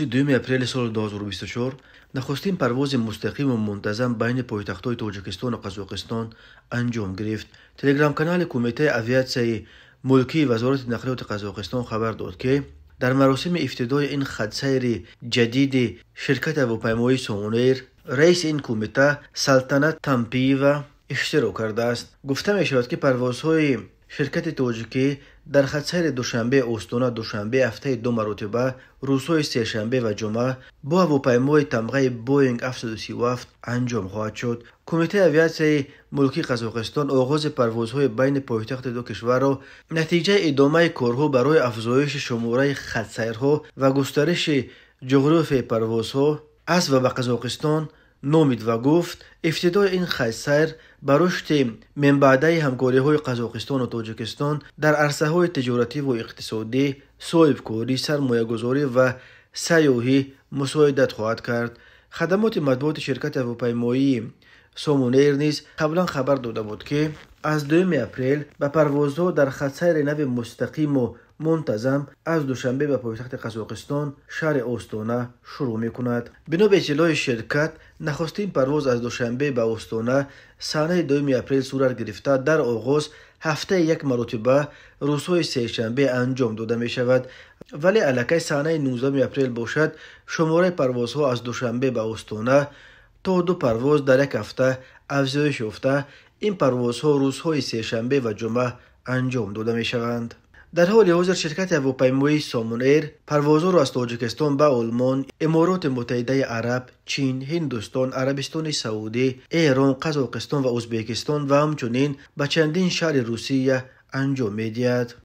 Рӯзи 2 апрели соли 2024 нахустин парвози мустақиму мунтазам байни пойтахтҳои Тоҷикистону Қазоқистон анҷом гирифт. Телеграм-канали Кумитаи авиатсияи мулкии Вазорати нақлиёти Қазоқистон хабар дод, ки дар маросими ифтитоҳи ин хатсайри ҷадиди ширкати ҳавопаймоии Сомон Эйр раиси ин кумита Салтанат Тампиева иштирок кардааст. Гуфта мешавад, ки парвозҳои ширкати тоҷикӣ дар хатсайри Душанбе Остона Душанбе ҳафтаи 2 маротиба рӯзҳои сешанбе ва ҷумъа бо ҳавопаймои тамғаи Боинг 737 анҷом хоҳад шуд. Кумитаи авиатсияи мулкии Қазоқистон оғози парвозҳои байни пойтахти ду кишварро натиҷаи идомаи корҳо барои афзоиши шумораи хатсайрҳо ва густариши ҷуғрофияи парвозҳо аз ва ба Қазоқистон номид ва гуфт, ифтитоҳи ин хатсайр ба рушди минбаъдаи ҳамкориҳои Қазоқистону Тоҷикистон дар арсаҳои тиҷоративу иқтисодӣ, соҳибкорӣ, сармоягузорӣ ва сайёҳӣ мусоидат хоҳад кард. Хадамоти матбуоти ширкати ҳавопаймоии Сомон Эйр низ қаблан хабар дода буд, ки аз 2 апрел ба парвозҳо дар хатсайри нави мустақиму мунтазам аз Душанбе ба пойтахти Қазоқистон шаҳри Остона шурӯъ мекунад. Бино ба иттилои ширкат, нахустин парвоз аз Душанбе ба Остона санаи 2 апрел сурат гирифта, дар оғоз ҳафтаи як маротиба рӯзҳои сешанбе анҷом дода мешавад, вале аллакай санаи 19 апрел бошад, шумораи парвозҳо аз Душанбе ба Остона то 2 парвоз дар як ҳафта афзоиш ёфта, ин парвозҳо рӯзҳои сешанбе ва ҷумъа анҷом дода мешаванд. Дар ҳоли ҳозир ширкати ҳавопаймоии Сомон Эйр парвозҳоро аз Тоҷикистон ба Олмон, Имороти Муттаҳидаи Араб, Чин, Ҳиндустон, Арабистони Саудӣ, Эрон, Қазоқистон ва Ӯзбекистон ва ҳамчунин ба чандин шаҳри Русия анҷом медиҳад.